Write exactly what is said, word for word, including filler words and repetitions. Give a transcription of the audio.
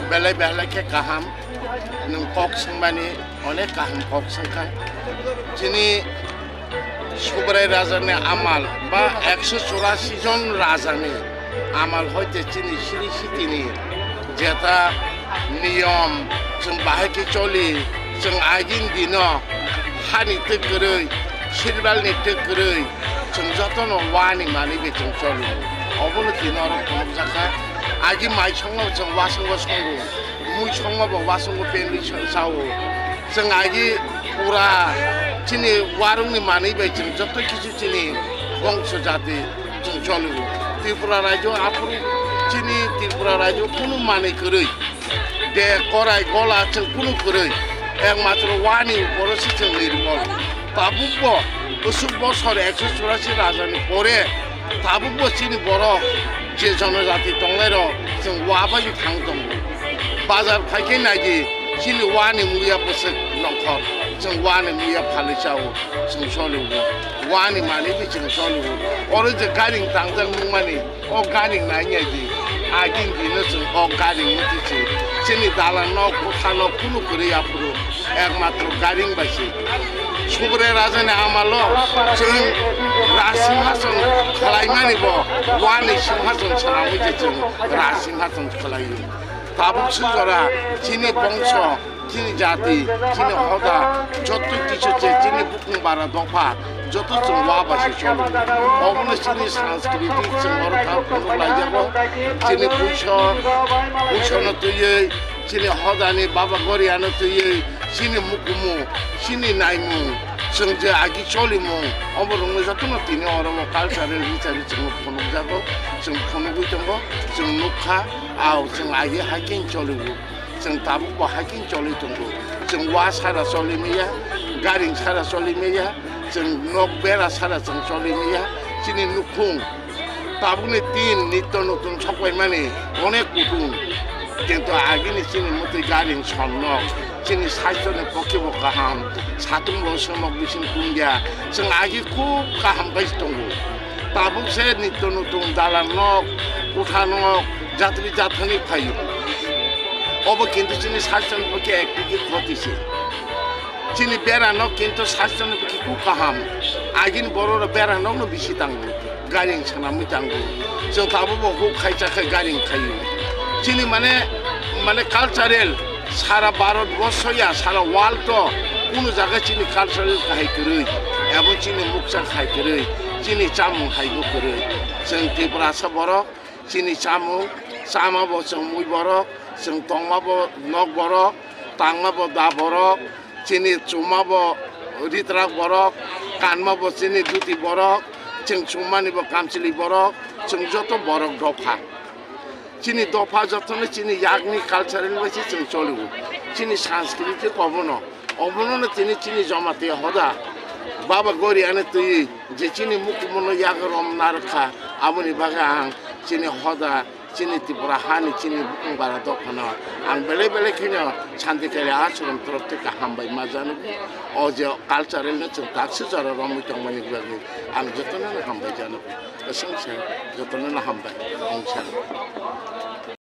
Belai belai khe kaham, nwng kok swngmani onek kaham kok swngkha. Chini Subrai Raja ni amal ba ekso churasi jon Raja ni amal hoite chini siri siti ni jeta niyom chwng bahai khe choli, chwng agin dino hani twi kwrwi, sirbal ni twi kwrwi, chwng jotono wani manwi bai chwng choli. Obono tino oro phunukjakha. Agi mai songno chwng wasongo songo, mui songma bo wasongo penwi sa-, sao. Chwng agi pura chini warungni manwi bai chwng joto kisu chini bongso jati chwng choli. Tripura rajyo aphuru chini Tripura rajyo kunu manwi kwrwi. De korai gola chwng kunu kwrwi, ekmatro wani uporo se chwng nirbol. Tabukbo usuk bosor ekso churasi rajani pore tabukbo chini borok je jonojati tongnairok chwng wa bai thang tongo. Bazar phaikhe naidi chini wani muya bwswk nongkhor, chwng wani muya phalwi chao, chwng soligo, wani manwi chwng soligo. Oro je garing tangjak nukmani, o garing nai nai di, agin dino chwng o garing no twi se. Chini dalan nok, kotha nok, kunu kwrwi aphuru, ekmatro garing bai se. Subrai Raja ni amalo chwng Raj Singhason khwlaimani bo, wani Singhason swnamwi se chwng Raj Singhason khwlaio. Tabuk sujora chini bongso, chini jati, chini hoda, joto kisu se chini bukung bara dopha, joto chwng wa bai se cholo. Obono chini sanskriti chwng oro thang phunuk laijago. Chini puiso, puisono twiwi, chini hodani Baba Goriano twiwi, chini mukumu, chini naimung, chwng je agi cholimung, oborokno jotono tini oro o cultural hisabe chwng phunukjago, chwng phunugwi tongo, chwng nukha, ao chwng agi haikheno choligo. Chwng tabukbo haikheno choli tongo. Chwng wa sara choli maya, garing sara choli maya, chwng nok bera sara chwng choli maya. Chini nukhung tabukni tin nitto nutun sokpaimani onek kutung. Kintu agini chini mutwi garing sonnok, chini sasthoni pokhe bo kaham, satung bo sonok bising tungya. Chwng agi khub kaham khe tongo. Tabuk se nitto nutun dalan nok, kotha nok, jatri jathani phaio. Obo kintu chini sasthoni pokhe ekdigi khoti se. Chini bera nok kintu sasthoni pokhe khub kaham. Agini borok rok bera nok no bisi tango, garing swnamwi tango. Chwng tabuk bo huk khai cha khai garing khaio. Chini mane, mane cultural sara Bharat borso ya, sara world o kunu jaga chini cultural kahai kwrwi, abo chini muksa khai kwrwi, chini chamung hai bo kwrwi. Chwng Tiprasa borok, chini chamung, chama bo chwng mui borok, chwng tongma bo nok borok, tangma bo da borok, chini chuma bo ritrak borok, kanma bo chini duti borok, chwng chumani bo kamchwlwi borok, chwng joto borok dopha. Chini dopha jotono chini yakni cultural bai se chwng choligo. Chini sanskriti obono, obono tini chini Jamatia hoda Baba Goriano twi je chini mukumuno yak rom narwkha, aboni bagwi ang chini hoda, chini Tripura hani, chini bukung bara dophano ang belai belai kheno Shanti Kaila Ashram torof theke hambai ma jano. O je cultural no chwng taksi jora romwi tongmani bagwi ang jotono no hambai jano. Aswk se jotono no hambai. Ang sa.